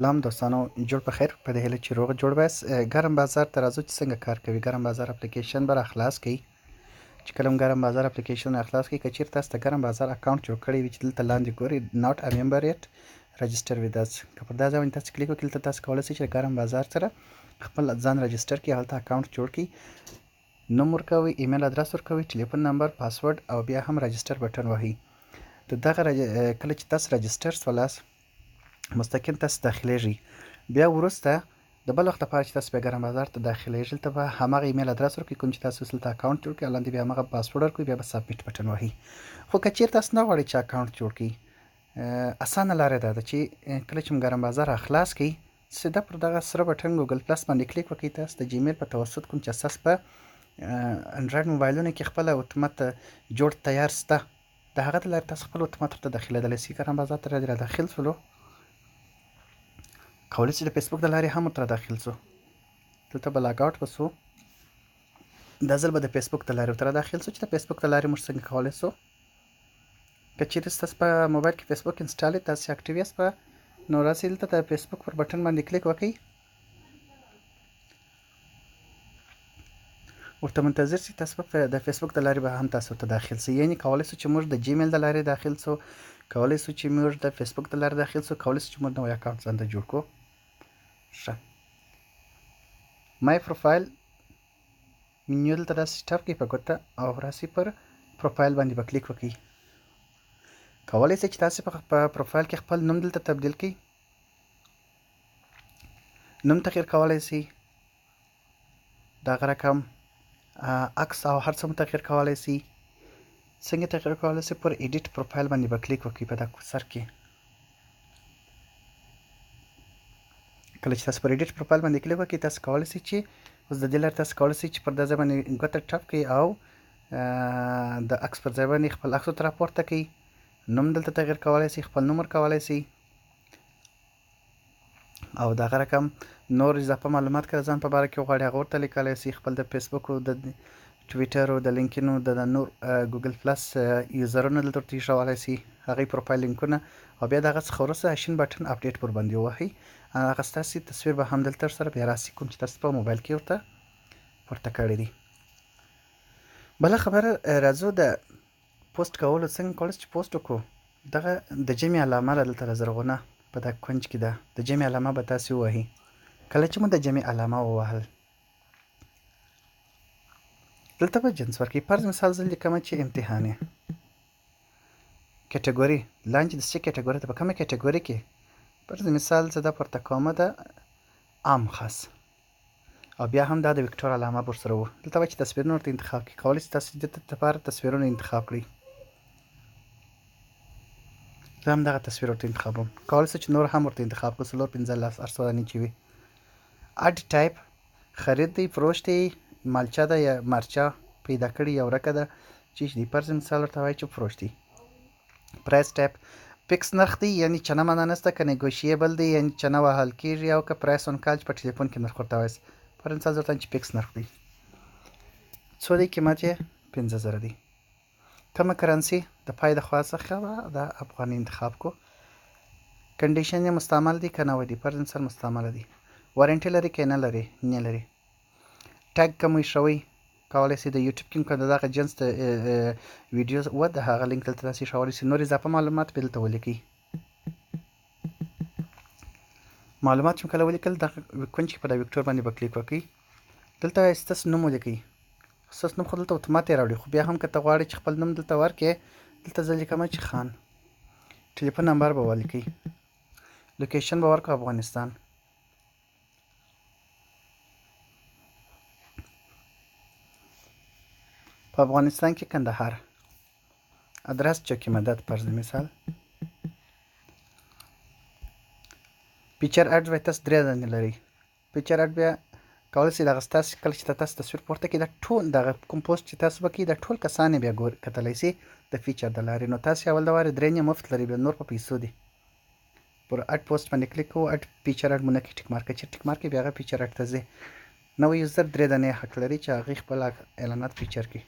سلام دوستانو، جوړ په خیر، په دې هیله چې روغ جوړ وایاست. ګرم بازار ته راځو چې څنګه کار کوي. ګرم بازار اپلیکیشن به راخلاص کړئ. چې کله ګرم بازار اپلیکیشن راخلاص کړئ، که چیرې تاسو د ګرم بازار اکاونټ جوړ کړی وي، چې دلته لاندې ګورئ "Not a member yet، register with us"، که پر دا ځای باندې تاسو کلیک وکړئ، دلته تاسو کولی شئ چې ګرم بازار سره خپل ځان register کړئ، هلته اکاونټ جوړ کړئ. نوم ورکوئ، ایمیل ادرس ورکوئ، ټلیفون نمبر، پاسورډ او بیا هم register button وهئ. د دغه کله چې تاسو register سولاست، مستقیم تاسو داخليږئ. بیا وروسته د بل وخت لپاره چې تاسو بیا ګرم بازار ته داخليږئ، دلته به هماغه ایمیل ادرس ورکړئ کوم چې تاسو دلته اکاونټ جوړ کړئ، لاندې بیا هماغه پاسورډ ورکړئ، بیا به submit button وهئ. خو که چیرې تاسو نه غواړئ چې اکاونټ جوړ کړئ، اسانه لاره دا ده چې کله چې ګرم بازار خلاص کړئ، سیده پر دغه سره بټن ګوګل پلس باندې کلیک وکړئ. تاسو د جیمیل په توسط، کوم چې اساس په انډراید موبایلونو کې خپله اتومات جوړ تیار سته، د هغه د لارې تاسو خپل اتومات ورته داخلېدلی شئ. ګرم بازار ته را داخل شولو، کولی شئ د فیسبوک د لارې هم ورته داخل شو. دلته به log out وسو، دا ځل به د فیسبوک د لارې ورته داخل شو. چې د فیسبوک د لارې موږ څنګه کولی شو؟ که چیرې ستاسو په موبایل کې فیسبوک install وي، تاسو active یاست په، نو راسئ دلته د فیسبوک پر بټن باندې کلیک وکړئ، ورته منتظر شئ. تاسو به د فیسبوک د لارې به هم تاسو ته داخل شئ. یعنی کولی شو چې موږ د جیمیل د لارې داخل شو، کولی شو چې موږ د فیسبوک د لارې داخل شو، کولی شو چې موږ نوی اکاونټ ځان ته جوړ کړو. ښه، my profile menu دلته داسې tap کړئ په ګوته او راسئ پر پروفایل باندې به کلیک وکړئ. کولی شئ چې تاسو په پروفایل کې خپل نوم دلته تبدیل کړئ، نوم تغییر کولی شئ، دغه رقم عکس او هر څه مو تغییر کولی شئ. څنګه تغییر کولی شئ؟ پر edit profile باندې به کلیک وکړئ په دا سر کې. کله چې تاسو پر edit profile باندې کلیک وکړئ، تاسو کولی شئ چې اوس د دې لارې تاسو کولی شئ چې پر دا ځای باندې ګوته tap کړئ او د عکس پر ځای باندې خپل عکس ورته راپورته کړئ. نوم دلته تغییر کولی شئ، خپل نوم ورکولی شئ او دغه رقم نور اضافه معلومات که ځان په باره کې وغواړي، هغه ورته لیکلی شئ. خپل د فیسبوک او د ټویټر او د لینکین او د نور ګوګل پلس یوزرونه دلته ورته ایښولی شئ، هغوی پروفایل لینکونه، او بیا د هغه څخه وروسته شین button update پر باندې ووهئ. هغه ستاسې تصویر به هم دلته سره بیا راسي کوم چې تاسو په موبایل کې ورته پورته کړی دی. بله خبره، راځو د پوسټ کولو. څنګه کولی چې پوسټ وکړو؟ دغه د جمع علامه ده دلته زرغونه په دا کنج کې ده، د جمع علامه به تاسې ووهئ. کله چې مو د جمع علامه ووهل، دلته به جنس ورکوي. فرض مثال زه لیکم چې امتحاني. category لاندې د څه category ته، په کومه category کې؟ فرض مثال زه دا پورته کوم د عام خاص او بیا هم دا د وکټور علامه به ورسره وو. دلته به چې تصویرونه ورته انتخاب کړئ. کولی شئ تاسو دې لپاره تصویرونه انتخاب کړئ. زه هم دغه تصویر ورته انتخابوم. کولی شئ چې نور هم ورته انتخاب کړو، څلور، پنځه، لس، هر څه دانې چې وي. Ad type خرید دی، فروش دی، مالچه ده یا مارچه پیدا کړي یا ورکه ده، چې دی؟ فرض مثال ورته وایي چې فروش دی. Price type fix نرخ دی، یعنی چنه معنا نشته، که negotiable دی، یعنی چنه وهل کېږي، او که price on call چې په ټلیفون کې نرخ ورته وایي. فرض مثال زه ورته چې fix نرخ دی. څو دی قیمت یې؟ 5000 دی. کومه currency؟ د پای د خوا څخه به د افغاني انتخاب کو. Condition یې مستعمل دی که نوی دی؟ فرض مثال مستعمل دی. Warranty لري که نه لري؟ نه لري. Tag کوم ایښوئ؟ کولی شئ د یوټیوب کې که د دغه جنس د ویډیو و د هغه لینک دلته تاسو ایښولی شئ. نور اضافه معلومات به دلته ولیکئ. معلومات چې کله ولیکل، دغه کنج کې په دا وکټور باندې به کلیک وکړئ. دلته ستاسو نوم ولیکئ. ستاسو نوم خو دلته اتومات یې راوړي، خو بیا هم که ته غواړې چې خپل نوم دلته ورکړې، دلته زه لیکم چې خان. ټلیفون نمبر به ولیکئ. Location به ورکړو افغانستان. په افغانستان کې کندهار. ادرس چوکي مدد فرض مثال. Feature ad به تاسو درې دانې لرئ. Feature ad بیا کولی شئ دغه ستاسو کله چې تاسو تصویر پورته کړئ، دا ټول دغه کوم پوسټ چې تاسو به کوئ، دا ټول کسان یې بیا ګور کتلی شي د feature د لارې. نو تاسو اول د وارې درې نه مفت لرئ، بیا نور په پیسو دي. پر add post باندې کلیک کوو. Add feature ad مو نه کوي tick mark، چې tick mark بیا هغه feature ad ته ځي. نوی user درې دانې حق لري چې هغوی خپل اعلانات feature کړي.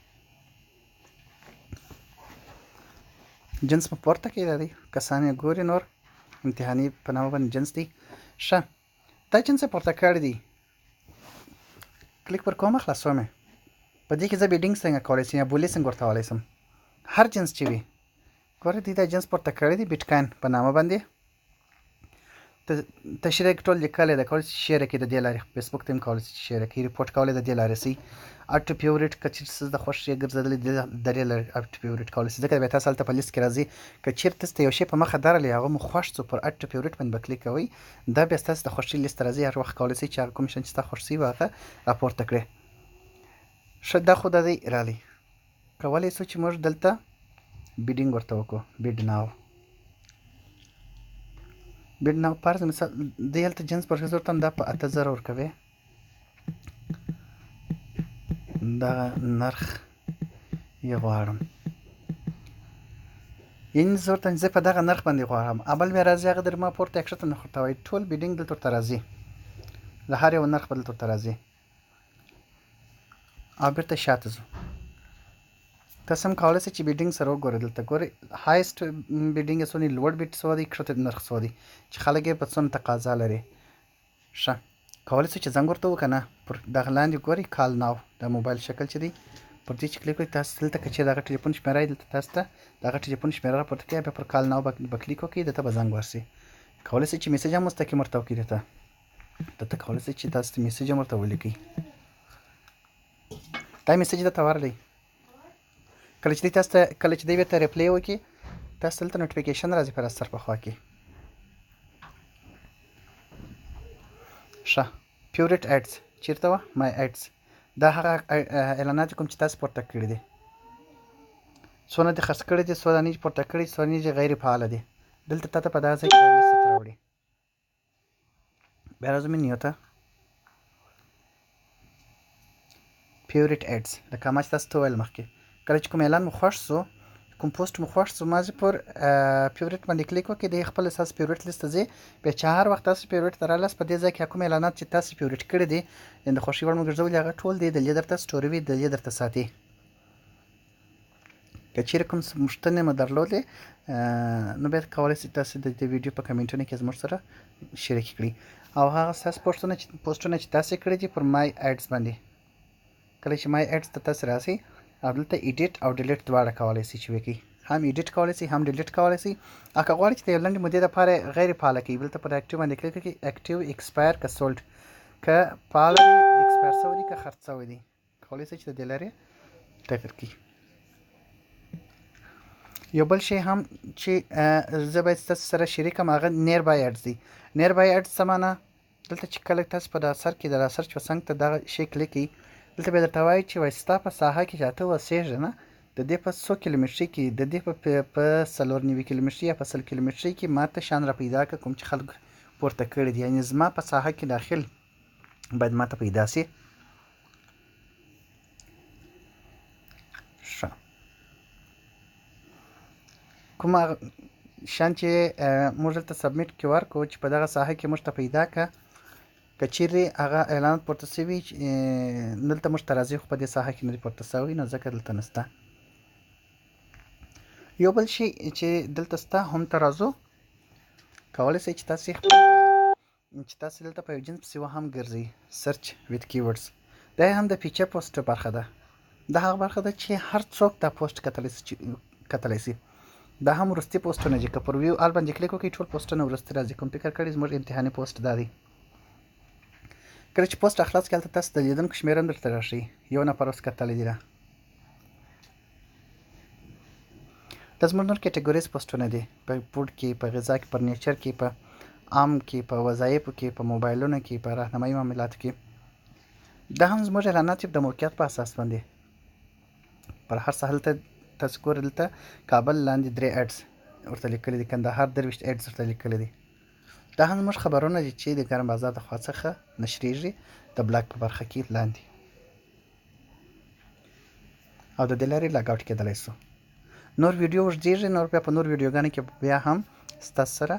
جنس مو پورته کړئ، دا دی کسان یې ګوري. نور امتحاني په نامه باندې جنس دی. ښه، دا جنس یې پورته کړی دی، کلیک پر کوم، خلاصوم یې. په دې کې زه bidding څنګه کولی شم یا بولي څنګه ورته ولی شم؟ هر جنس چې وي، ګوره، دوی دا جنس پورته کړی دی بیټکاین په نامه باندې، تشریح ټول لیکلی ده. کولی شي share کړئ د دې لارې، فیسبوک ته هم کولی شي چې share کړئ، report کولی د دې لارې شئ. add to favorite، که چېرې څه د خوښې ګرځېدلی، د دې لارې add to favorite کولی شئ، ځکه بیا تاسو هلته په لیست کې راځي. که چېرې تاسو ته یو شی په مخه درغلی، هغه مو خوښ شو، پر add to favorite باندې به کلیک کوئ، دا بیا ستاسو د خوښې لیست ته راځي. هر وخت کولی شئ چې هغه کوم شی چې ستا خوښ شوي، هغه راپورته کړئ. ښه، دا خو د دی رالی. کولی شو چې موږ دلته bidding ورته وکړو. Bid now، bid now. فرض مثال دی، هلته جنس پر ورته دا په 8000 ورکوي، دا نرخ یې غواړم، یعنی زه ورته زه په دغه نرخ باندې غواړم. اول بیا راځي هغه در ما پورته کښته نرخ ورته وایي. ټول bidding دلته ورته راځي، د هر یو نرخ به دلته ورته راځي. او بیرته شاته ځو. تاسو هم کولی شئ چې bidding سره وګورئ. دلته ګورئ، highest bidding یې څو دی، لوړ bid څو دی، کښته نرخ څو دی، چې خلک یې په څونه تقاضا لري. ښه، کولی شئ چې زنګ ورته وکړه نه. پر دغه لاندې ګورئ، call now، د موبایل شکل چې دی، پر دې چې کلیک وکړئ، تاسو دلته که چېرې دغه ټلیفون شمېره، دلته تاسو ته دغه ټلیفون شمېره راپورته کوي. بیا پر call now به کلیک وکړئ، دلته به زنګ ورشي. کولی شئ چې message هم مستقیم ورته وکړئ. دلته کولی شئ چې تاسو ته message هم ورته ولیکئ. دا message درته ورغلی، کله چې دی تاسو ته، کله چې دی بیرته reply وکړي، تاسو دلته notification راځي پر سر په خوا کې. ښه، favorite ads چیرته وه؟ My ads، دا هغه اعلانات کوم چې تاسو پورته کړي دي، څونه دې خرڅ کړي دي، څو دانې پورته کړي، څو دانې غیر فعاله دي. دلته تاته په دغه ځای کې لیست راوړي. بیا راځو مینیو ته، favorite ads. لکه ما چې تاسو ته وویل مخکې، کله چې کوم اعلان مو خوښ سو، کوم پوسټ مو خوښ سو، مازې پر favorite باندې کلیک وکړئ، دی خپل ستاسو favorite list ته ځي. بیا چې هر وخت تاسو favorite ته رالاست، په دې ځای کې کوم اعلانات چې تاسو favorite کړي دي، یعنې د خوښۍ وړ مو ګرځولي، هغه ټول دی دلې درته store وي، دلې درته ساتي. که چیرې کوم پوښتنې مو درلودې، نو بیا کولی شئ تاسو د دې ویډیو په کمنټونو کې زموږ سره شریک کړئ. او هغه ستاسو پوسټونه چې تاسو کړي دي پر my ads باندې، کله چې my ads ته تاسو راسئ او دلته edit او delete دواړه کولی شئ چې وکړئ، هم edit کولی شئ، هم delete کولی شئ. او که غواړئ چې د یو لنډې مودې لپاره غیر فعاله کړئ، دلته پر active باندې کلیک وکړئ. Active، expire که sold، که فعال دی، expire شوی دی، که خرڅ شوی دی، کولی شئ چې د دې لارې تغیر کړئ. یو بل شی هم چې زه باید ستاسو سره شریک کړم، هغه nearby ads دی. Nearby ads څه معنا؟ دلته چې کله تاسو په دا سر کې د search په څنګ ته دغه شی کلیک کړئ، دلته بیا درته وایي چې وایي ستا په ساحه کې چې ته اوسېږې نه، د دې په څو کیلومتري کې، د دې په 94 کیلومتري یا په 100 کیلومتري کې ما ته شیان را پیدا کړه کوم چې خلک پورته کړي دي، یعنې زما په ساحه کې داخل باید ما ته پیدا شي. ښه، کوم شیان چې موږ دلته submit کې ورکړو چې په دغه ساحه کې موږ ته پیدا کړه، که چیرې هغه اعلانات پورته شوي، دلته موږ ته راځي، خو په دې ساحه کې نه دي پورته شوي، نو ځکه دلته نشته. یو بل شی چې دلته شته هم ته راځو، کولی شئ چې تاسې خپل چې تاسې دلته په یو جنس پسې هم ګرځئ. Search with keywords، دا هم د feature post برخه ده. دا هغه برخه ده چې هر څوک دا پوسټ کتلی شي. دا هم وروستي پوسټونه دي. که پر view all باندې کلیک وکړئ، ټول پوسټونه وروستي راځي. کوم فکر کړی زموږ امتحاني پوسټ دا دی. کله چې پوسټ خلاص کړئ، هلته تاسو د لیدونکو شمېر هم درته راښیي، یو نفر اوس کتلی دی. دا دا زموږ نور categories پوسټونه دي، په food کې، په غذا کې، furniture کې، په عام کې، په وظایفو کې، په موبایلونو کې، په راهنمایي معاملاتو کې. دا هم زموږ اعلانات د موقعیت په اساس باندې پر هر څه. هلته تاسو ګورئ، دلته کابل لاندې درې ads ورته لیکلي دي، کندهار 23 ads ورته لیکلي دي. دا هم زموږ خبرونه دي چې د ګرم بازار د خوا څخه نشریږي د blog په برخه کې لاندې، او د دې لارې log out کېدلی شو. نور ویډیو اوږدېږي، نور بیا په نور ویډیوګانو کې بیا هم ستاسو سره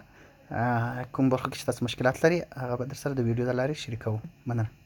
کوم برخو کې چې تاسو مشکلات لري، هغه به در سره د ویډیو د لارې شریکوو. مننه.